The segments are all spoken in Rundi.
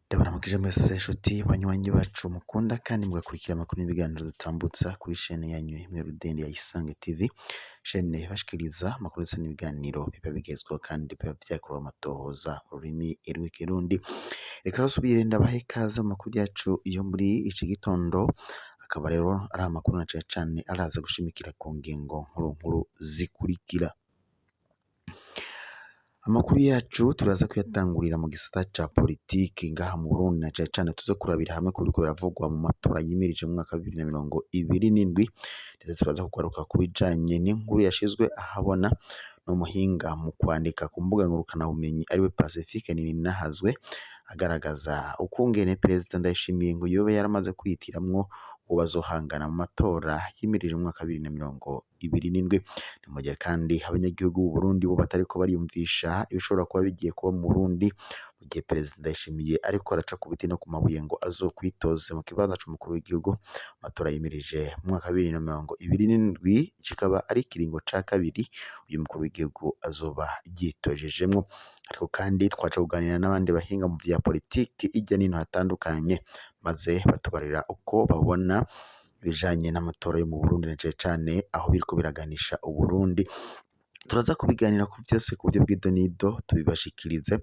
Ndabaramukije mwese nshuti banywanyi bacu mukunda kandi mugakurikira amakuru n'ibiganiro dutambutsa kuri shene yanyu imwe rudende ya Isange TV, shene ibashikiriza amakuru ndetse n'ibiganiro biba bigezweho kandi biba vyakorewe amatohoza mu rurimi rw'ikirundi. Reka rero nsubire ndabahe ikaze mu makuru yacu yo muri iki gitondo, akaba rero ari amakuru na cane cane araza gushimikira ku ngingo nkuru nkuru zikurikira. Amakuru yacu turaza kuyatangurira mu gisata ca politiki ngaha mu Burundi na cane cane tuze kurabira hamwe ku biriko biravugwa mu matora yimirije mu mwaka wa 2027, ndetse turaza kugaruka ku bijanye n'inkuru yashizwe ahabona n'umuhinga mu kwandika ku mbuga ngurukanabumenyi ariwe Pacifique Nininahazwe, agaragaza ukungene Perezida Ndayishimiye ngo yoba yaramaze kwihitiramwo uwo bazohangana mu matora yimirije mu mwaka wa 2027. Ni mu gihe kandi abanyagihugu b'u Burundi bo batariko bariyumvisha ibishobora kuba bigiye kuba mu Burundi mu gihe Perezida Ndayishimiye ariko araca ku biti no ku mabuye ngo azokwitoze mu kibanza c'umukuru w'igihugu mu matora yimirije mu mwaka wa 2027, kikaba ari ikiringo ca kabiri uyu mukuru w'igihugu azoba yitojejemwo. Ariko kandi twaca kuganira n'abandi bahinga mu vya politiki hirya n'ino hatandukanye, maze batubarira uko babona ibijanye n'amatora yo mu Burundi na cane cane aho biriko biraganisha Uburundi. Turaza kubiganira ku vyose ku buryo bw'idonido tubibashikirize,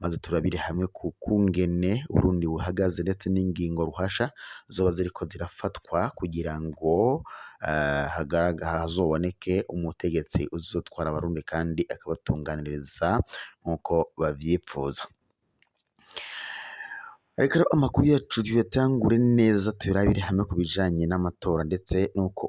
maze turabire hamwe ku kungene Uburundi buhagaze ndetse n'ingingo ruhasha zoba ziriko zirafatwa kugira ngo hazoboneke umutegetsi uzotwara abarundi kandi akabatunganiriza nk'uko bavyipfuza. Reka rero amakuru yacu tuyatangure neza tuyarabire hamwe ku bijanye n'amatora ndetse n'uko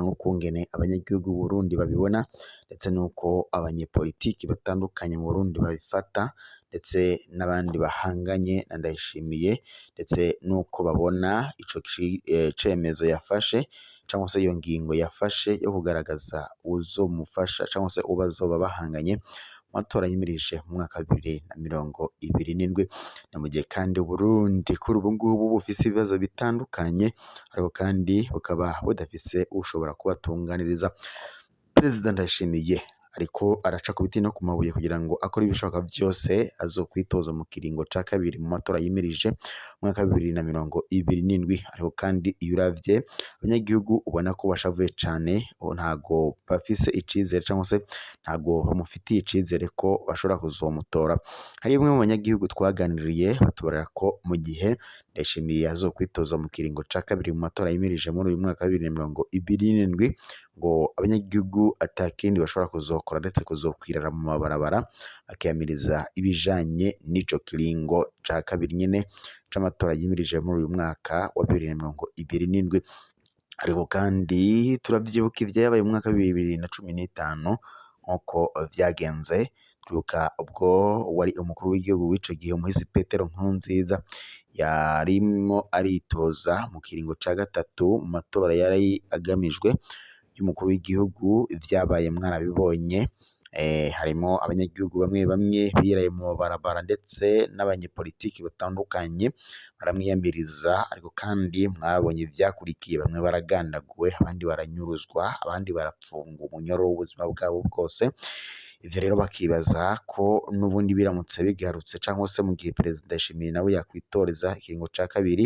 n'ukungene abanyagihugu b'u Burundi babibona, ndetse n'uko abanyepolitiki batandukanye mu Burundi babifata, ndetse n'abandi bahanganye na Ndayishimiye, ndetse n'uko babona ico cemezo yafashe cangwa se iyo ngingo yafashe yo kugaragaza uwuzomufasha cangwa se uwo bazoba bahanganye mu matora yimirije mu mwaka wa 2027. Ni mu gihe kandi Uburundi kuri ubu ngubu bufise ibibazo bitandukanye, ariko kandi bukaba budafise ushobora kubatunganiriza. Perezida Ndayishimiye ariko araca ku biti no ku mabuye kugira ngo akore ibishoboka vyose azokwitoza mu kiringo ca kabiri mu matora yimirije mu mwaka wa 2027. Ariko kandi iyo uravye abanyagihugu ubona ko bashavuye cane, ntago bafise icizere cangwa se ntago bamufitiye icizere ko bashobora kuzomutora. Hari bamwe mu banyagihugu twaganiriye batubarira ko mu gihe Ndayishimiye azokwitoza mu kiringo ca kabiri mu matora yimirije muri uyu mwaka wa 2027, ngo abanyagihugu atakindi bashobora kuzokora ndetse kuzokwirara mu mabarabara bakiyamiriza ibijanye n'ico kiringo ca kabiri nyene c'amatora yimirije muri uyu mwaka wa 2027. Ariko kandi turavyibuka ivyabaye mu mwaka wa 2015 nk'uko vyagenze, turibuka ubwo wari umukuru w'igihugu w'ico gihe umuhisi Petero Nkurunziza yarimwo aritoza mu kiringo ca gatatu mu matora yari agamijwe y'umukuru w'igihugu, ivyabaye mwarabibonye. Harimwo abanyagihugu bamwe bamwe biraye mu mabarabara ndetse n'abanyepolitiki batandukanye baramwiyamiriza, ariko kandi mwabonye ivyakurikiye, bamwe baragandaguwe, abandi baranyuruzwa, abandi barapfungwa umunyoro w'ubuzima bwabo bwose. Ivyo rero bakibaza ko n'ubundi biramutse bigarutse cangwa se mu gihe Perezida Ndayishimiye nawe yakwitoreza ikiringo ca kabiri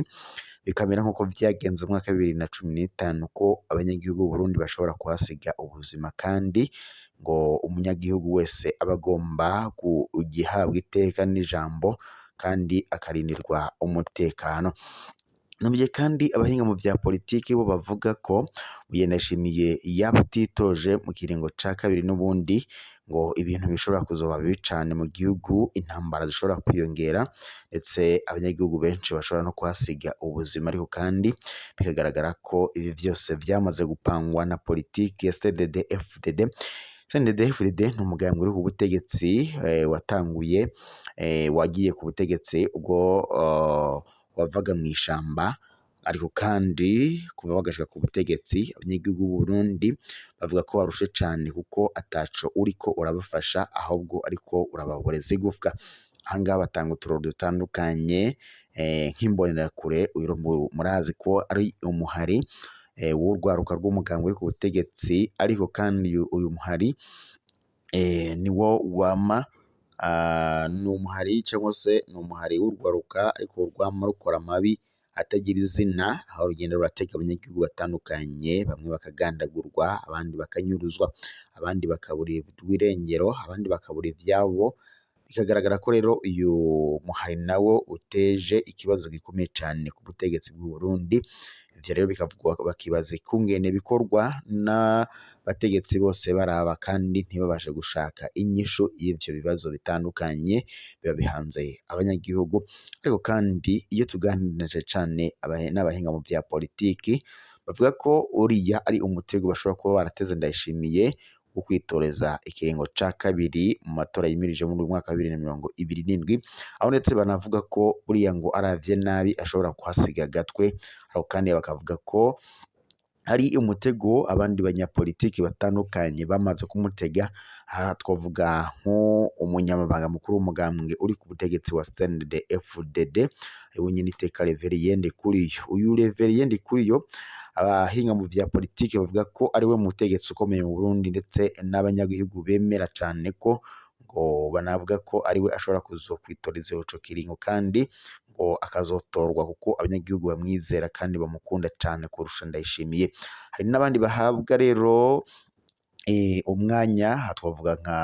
bikamera nk'uko vyagenze mu mwaka wa 2015, ko abanyagihugu b'u Burundi bashobora kuhasiga ubuzima, kandi ngo umunyagihugu wese aba agomba guhabwa iteka n'ijambo kandi akarindirwa umutekano. Ni mu gihe kandi abahinga mu vya politiki bo bavuga ko Ndayishimiye yaba atitoje mu kiringo ca kabiri n'ubundi ngo ibintu bishobora kuzoba bibi cane mu gihugu, intambara zishobora kwiyongera ndetse abanyagihugu benshi bashobora no kuhasiga ubuzima. Ariko kandi bikagaragara ko ibi vyose vyamaze gupangwa na politiki ya CNDD FDD. CNDD FDD ni umugambi uri ku butegetsi watanguye wagiye ku butegetsi ubwo wavaga mw'ishamba, ariko kandi kuva bagashika ku butegetsi abanyagihugu b'u Burundi bavuga ko barushe cane kuko ataco uriko urabafasha ahubwo ariko urababoreza igufwa. Ahangaha batanga uturoro dutandukanye nk'imbonerakure, uyu murazi ko ari umuhari w'urwaruka rw'umugambwe uri ku butegetsi, ariko kandi uyu muhari niwo wama ni umuhari cyangwa se ni umuhari w'urwaruka ariko rwama rukora amabi atagira izina, aho rugenda ruratega abanyagihugu batandukanye, bamwe bakagandagurwa, abandi bakanyuruzwa, abandi bakaburirwa irengero, abandi bakabura ivyabo. Bikagaragara ko rero uyu muhari nawo uteje ikibazo gikomeye cane ku butegetsi bw'u Burundi. Ivyo rero bikavugwa bakibaza ikungene bikorwa n'abategetsi bose baraba kandi ntibabashe gushaka inyishu y'ivyo bibazo bitandukanye biba bihanze abanyagihugu. Ariko kandi iyo tuganirije cane n'abahinga mu vya politiki, bavuga ko uriya ari umutego bashobora kuba barateze Ndayishimiye wo kwitoreza ikiringo ca kabiri mu matora yimirije muri uyu mwaka wa 2027, aho ndetse banavuga ko buriya ngo aravye nabi ashobora kuhasiga agatwe. Ariko kandi bakavuga ko hari umutego abandi banyapolitiki batandukanye bamaze kumutega, aha twavuga nk'umunyamabanga mukuru w'umugambwe uri ku butegetsi wa CNDD-FDD ariwe Nyeniteka Reverien Ndikuriyo. Uyu Reverien Ndikuriyo abahinga mu vya politiki bavuga ko ariwe mutegetsi ukomeye mu Burundi, ndetse n'abanyagihugu bemera cane ko ngo banavuga ko ariwe ashobora kuzokwitoreza ico kiringo kandi ngo akazotorwa kuko abanyagihugu bamwizera kandi bamukunda cane kurusha Ndayishimiye. Hari n'abandi bahabwa rero umwanya, aha twavuga nka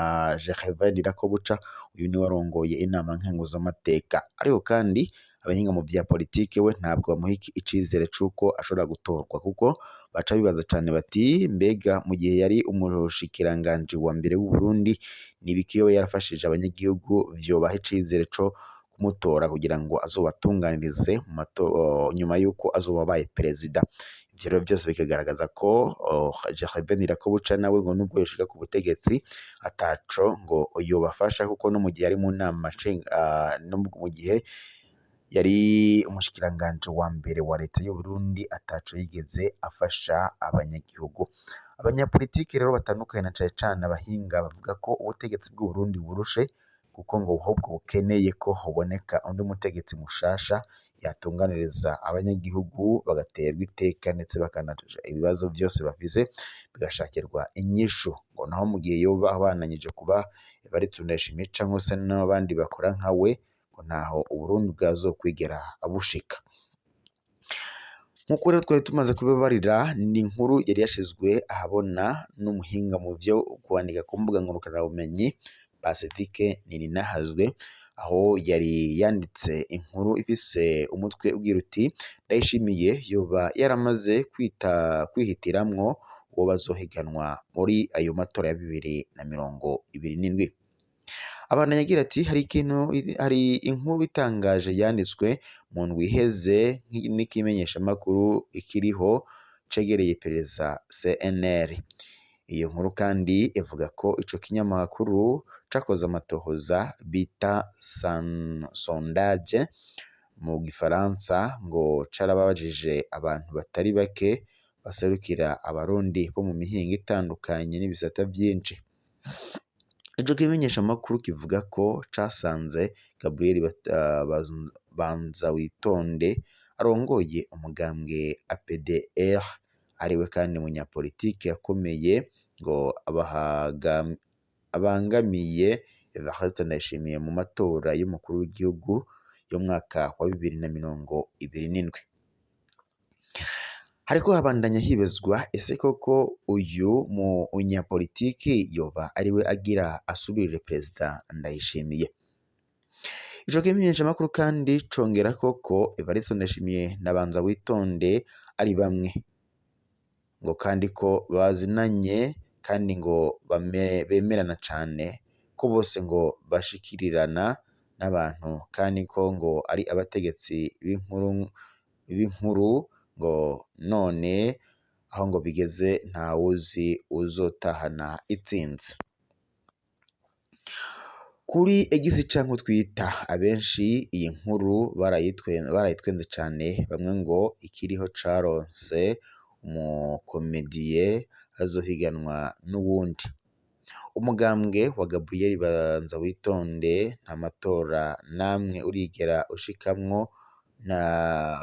Gervais Ndirakobuca, uyu niwe warongoye inama nkenguzamateka. Ariko kandi abahinga mu vya politike we ntabwo bamuha icizere c'uko ashobora gutorwa, kuko baca bibaza cane bati mbega mu gihe yari umushikiranganji wa mbere w'u Burundi nibiki yoba yarafashije abanyagihugu vyobaha icizere co kumutora kugira ngo azobatunganirize mu nyuma y'uko azoba abaye perezida. Ivyo rero vyose bikagaragaza ko Gervais Ndirakobuca nawe ngo nubwo yoshika ku butegetsi ataco ngo yobafasha, kuko no mu gihe yari mu nama no mu gihe yari umushikiranganji wa mbere wa leta y'u Burundi ataco yigeze afasha abanyagihugu. Abanyapolitiki rero batandukanye na cane cane abahinga bavuga ko ubutegetsi bw'u Burundi burushe, kuko ngo ahubwo bukeneye ko hoboneka undi mutegetsi mushasha yatunganiriza abanyagihugu bagaterwa iteka ndetse bakanaja ibibazo vyose bafise bigashakirwa inyishu. Ngo naho mu gihe yoba abananyije kuba Evariste Ndayishimiye canke se n'abandi bakora nka we, ngo ntaho Uburundi bwazokwigera bushika. Nk'uko rero twari tumaze kubibarira, ni inkuru yari yashizwe ahabona n'umuhinga mu vyo kwandika ku mbuga ngurukanabumenyi Pacifique Nininahazwe, aho yari yanditse inkuru ifise umutwe ugira uti Ndayishimiye yoba yaramaze kwihitiramwo uwo bazohiganwa muri ayo matora ya 2027. Abandanya agira ati hari inkuru itangaje yanditswe mu ndwi iheze n'ikimenyeshamakuru ikiriho cegereye iperereza CNL. Iyo nkuru kandi ivuga ko ico kinyamakuru cakoze amatohoza bita sondage mu gifaransa, ngo carababajije abantu batari bake baserukira abarundi bo mu mihingo itandukanye n'ibisata vyinshi. Ico kimenyeshamakuru kivuga ko casanze Gabriel Banzawitonde arongoye umugambwe APDR, ariwe kandi munyapolitike yakomeye ngo abangamiye Evariste Ndayishimiye mu matora y'umukuru w'igihugu y'umwaka wa 2027. Hariko habandanya hibazwa ese koko uyu munyapolitiki yoba ariwe agira asubirire perezida Ndayishimiye. Ico kimenyeshamakuru kandi congera koko Evariste Ndayishimiye na Banzawitonde ari bamwe, ngo kandi ko bazinanye kandi ngo bemerana cane, ko bose ngo bashikirirana n'abantu, kandi ko ngo ari abategetsi b'inkuru, ngo none aho ngo bigeze ntawuzi uzotahana itsinzi. Kuri X canke Twitter abenshi iyi nkuru barayitwenze cane, bamwe ngo ikiriho caronse umukomediye azohiganwa n'uwundi. Umugambwe wa Gabriel Banzawitonde nta matora namwe urigera ushikamwo na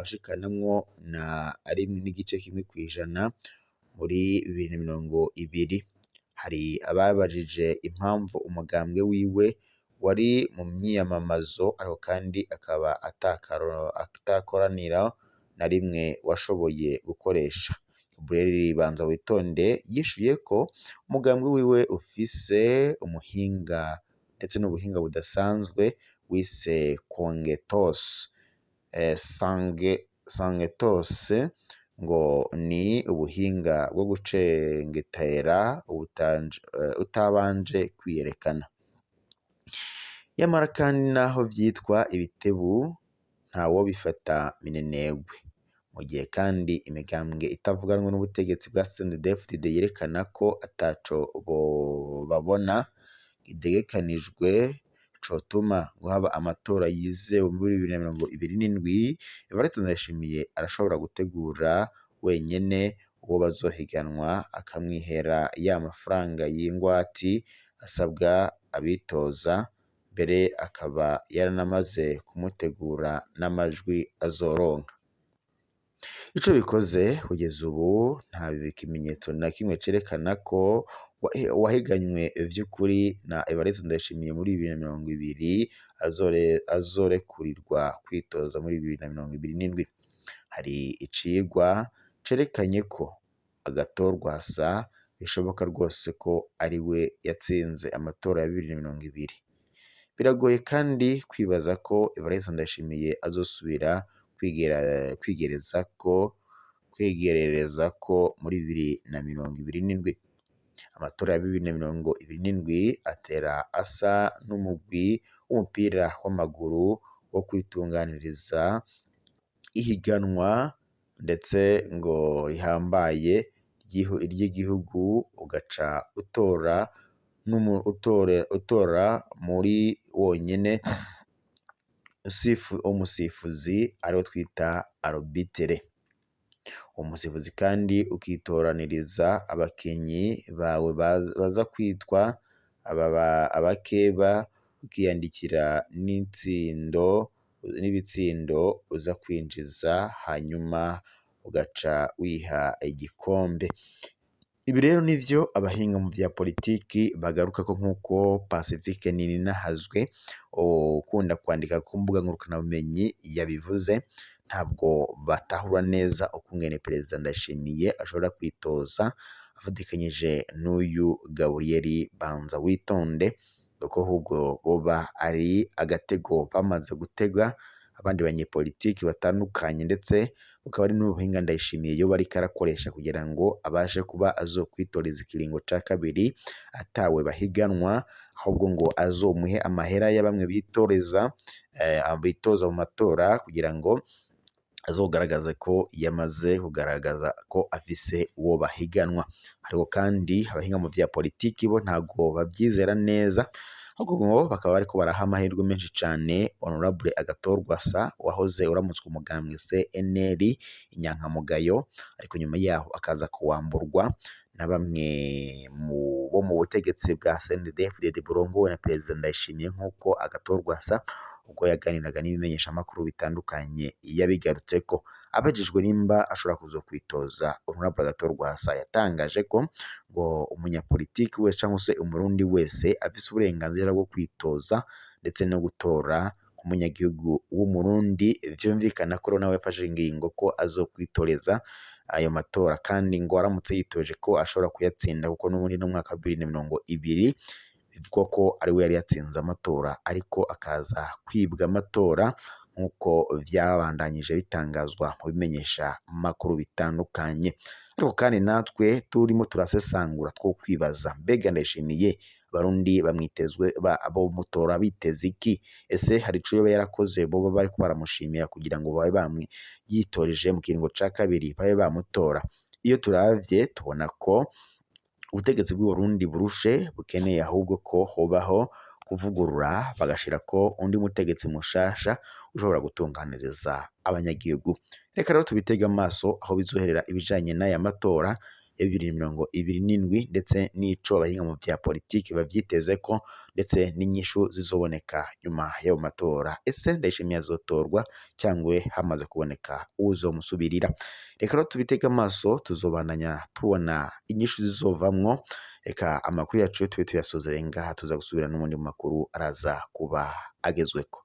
ushikanamwo na 1.1% muri 2020. Hari ababajije impamvu umugambwe wiwe wari mu myiyamamazo, ariko kandi akaba atakoranira na rimwe washoboye gukoresha. Gabriel Banzawitonde yishuye ko umugambwe wiwe ufise umuhinga ndetse n'ubuhinga budasanzwe wise Kongetos Sangetos, ngo ni ubuhinga bwo gucengetera utabanje kwiyerekana. Yamara kandi naho vyitwa ibitebu, ntawobifata minenegwe. Mu gihe kandi imigambwe itavuganwa n'ubutegetsi bwa CNDD-FDD yerekana ko ataco babona gitegekanijwe cotuma ngo haba amatora yizewe muri 2027, Evariste Ndayishimiye arashobora gutegura wenyene uwo bazohiganwa, akamwihera ya mafaranga y'ingwati asabwa abitoza, mbere akaba yaranamaze kumutegura n'amajwi azoronka. Ico bikoze, kugeza ubu nta kimenyetso na kimwe cerekana ko uwahiganywe vy'ukuri na Evariste Ndayishimiye muri 2020 azorekurirwa kwitoza muri 2027. Hari icigwa cerekanye ko Agathon Rwasa bishoboka rwose ko ari we yatsinze amatora ya 2020. Biragoye kandi kwibaza ko Evariste Ndayishimiye azosubira kwigererezako muri 2027. Amatora ya 2027 atera asa n'umugwi w'umupira w'amaguru wo kwitunganiriza ihiganwa ndetse ngo rihambaye ry'igihugu, ugaca utora muri wonyene umusifuzi ariwo twita arbitre. Umusifuzi kandi ukitoraniriza abakinyi bawe baza kwitwa abakeba, ukiyandikira n'ibitsindo uza kwinjiza, hanyuma ugaca wiha igikombe. Ibi rero nivyo abahinga mu vya politiki bagarukako, nk'uko Pacifique Nininahazwe ukunda kwandika ku mbuga ngurukanabumenyi yabivuze. Ntabwo batahura neza ukungene Perezida Ndayishimiye ashobora kwitoza afatikanyije n'uyu Gabriel Banzawitonde, kuko ahubwo boba ari agatego bamaze gutega abandi banyepolitiki batandukanye, ndetse bukaba ari n'ubuhinga Ndayishimiye yoba ariko arakoresha kugira ngo abashe kuba azokwitoreza ikiringo ca kabiri atawe bahiganwa, ahubwo ngo azomuhe amahera ya bamwe bitoza mu matora, kugira ngo azogaragaze ko yamaze kugaragaza ko afise uwo bahiganwa. Ariko kandi abahinga mu vya politiki bo ntabwo bavyizera neza, ahubwo ngo bakaba bariko baraha amahirwe menshi cane Honorable Agathon Rwasa wahoze uramutswa umugambwe CNL inyankamugayo, ariko nyuma yaho akaza kuwamburwa na bamwe bo mu butegetsi bwa CNDD-FDD burongowe na Perezida Ndayishimiye, nk'uko Agathon Rwasa ubwo yaganiraga n'ibimenyeshamakuru bitandukanye yabigarutseko. Abajijwe nimba ashobora kuzokwitoza, Honorable Agathon Rwasa yatangaje ko ngo umunyapolitiki wese cyangwa se umurundi wese afise uburenganzira bwo kwitoza ndetse no gutora k'umunyagihugu w'umurundi. Vyumvikana ko nawe yafashe ingingo ko azokwitoreza ayo matora, kandi ngo aramutse yitoje ko ashobora kuyatsinda, kuko n'ubundi no mu mwaka wa 2020 bivugwa ko ariwe yari yatsinze amatora, ariko akaza kwibwa amatora nk'uko vyabandanyije bitangazwa mu bimenyesha makuru bitandukanye. Ariko kandi natwe turimo turasesangura two kwibaza, mbega Ndayishimiye abarundi bamwitezwe bomutora biteze iki? Ese hari ico yoba yarakoze boba bariko baramushimira kugira ngo babe bamwe yitoreje mu kiringo ca kabiri babe bamutora? Iyo turavye tubona ko ubutegetsi bw'Uburundi burushe, bukeneye ahubwo ko hobaho kuvugurura, bagashirako undi mutegetsi mushasha ushobora gutunganiriza abanyagihugu. Reka rero tubitege amaso aho bizoherera ibijanye n'aya matora. ya 2027, ndetse n'ico abahinga mu vya politiki bavyitezeko, ndetse n'inyishu zizoboneka nyuma y'ayo matora. Ese Ndayishimiye azotorwa cyangwa hamaze kuboneka uwuzomusubirira? Reka rero tubitege amaso, tuzobandanya tubona inyishu zizovamwo. Reka amakuru yacu tube tuyasozereye ngaha, tuza gusubira n'ubundi mu makuru araza kuba agezweko.